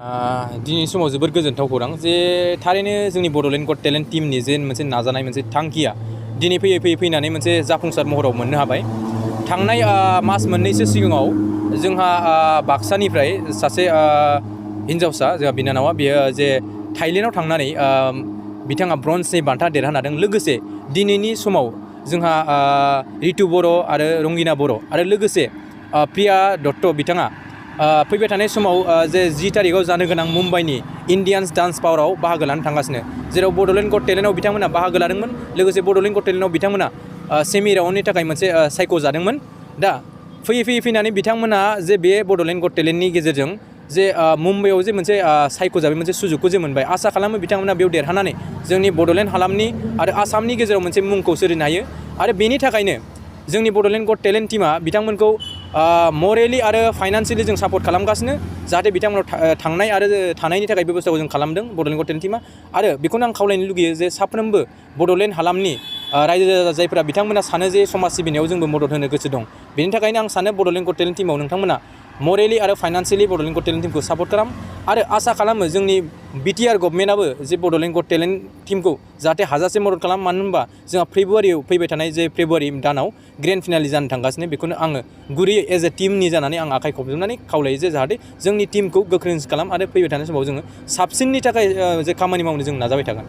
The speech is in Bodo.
दिनैनि समाव जोबोद गोजोनथाव खौरां जे थारैनो जोंनि बड'लेण्ड गट टेलेन्ट टीमनि जे मोनसे नाजानाय मोनसे थांखिया दिनै फैनानै मोनसे जाफुंसार महराव मोननो हाबाय। थांनाय मास मोननैसो सिगाङाव जोंहा बाक्सानिफ्राय सासे हिन्जावसा जोंहा बिनानावा बियो जे थाइलेण्डआव थांनानै बिथाङा ब्रन्जनि बान्था देरहानो हादों। लोगोसे दिनैनि समाव जोंहा रितु बर' आरो रंगिना बर' आरो लोगोसे प्रिया दत्त बिथाङा फैबाय थानाय समाव जे 10 तारिखआव जानो गोनां मुम्बाइनि इन्डियान्स डान्स पावाराव बाहागो लानो थांगासिनो, जेराव बड'लेण्ड गट टेलेन्टआव बिथांमोना बाहागो लादोंमोन। लोगोसे बड'लेण्ड गट टेलेन्टआव बिथांमोना सेमि राउन्डनि थाखाय मोनसे सायख'जादोंमोन। दा फैनानै बिथांमोना जे बे बड'लेण्ड गट टेलेन्टनि गेजेरजों जे मुम्बाइआव जे मोनसे सायख'जाबाय मोनसे सुजुगखौ जे मोनबाय। आसा खालामो बिथांमोना बेयाव देरहानानै जोंनि बड'लेण्ड हालामनि आरो आसामनि गेजेराव मोनसे मुंखौ सोरजिनो हायो। आरो बेनि थाखायनो जोंनि बड'लेण्ड गट टेलेन्ट टीमा बिथांमोनखौ मरेलि आरो फाइनान्सियेलि जों सापर्ट खालामगासिनो, जाहाथे बिथांमोनाव थांनाय आरो थानायनि थाखाय बेबस्थाखौ जों खालामदों बड'लेण्ड गट टेलेन्ट टीमा। आरो बेखौनो आं खावलायनो लुगैयो जे साफ्रोमबो बड'लेण्ड हालामनि रायजो राजा जायफोरा बिथांमोना सानो जे समाज सिबिनायाव जोंबो मदद होनो गोसो दं, बेनि थाखायनो आं सानो बड'लेण्ड गट टेलेन्ट टीमाव नोंथांमोना मरेलि आरो फाइनान्सियेलि बड'लेण्ड गट टेलेन्ट टीमखौ सापर्ट खालाम। आरो आसा खालामो जोंनि बिटिआर गभर्नमेन्टआबो जे बड'लेण्ड गट टेलेन्ट टीमखौ जाहाथे हाजासे मदद खालाम। मानो होनबा जोंहा फेब्रुवारियाव फैबाय थानाय जे फेब्रुवारि दानाव ग्रेन्ड फिनाले जानो थांगासिनो, बेखौनो आङो गुरैयै एज ए टीमनि जानानै आं आखाइ खबजोबनानै खावलायो जे जाहाथे जोंनि टीमखौ गोख्रों खालाम आरो फैबाय थानाय समाव जोङो साबसिननि थाखाय जे खामानि मावनो जों नाजाबाय थागोन।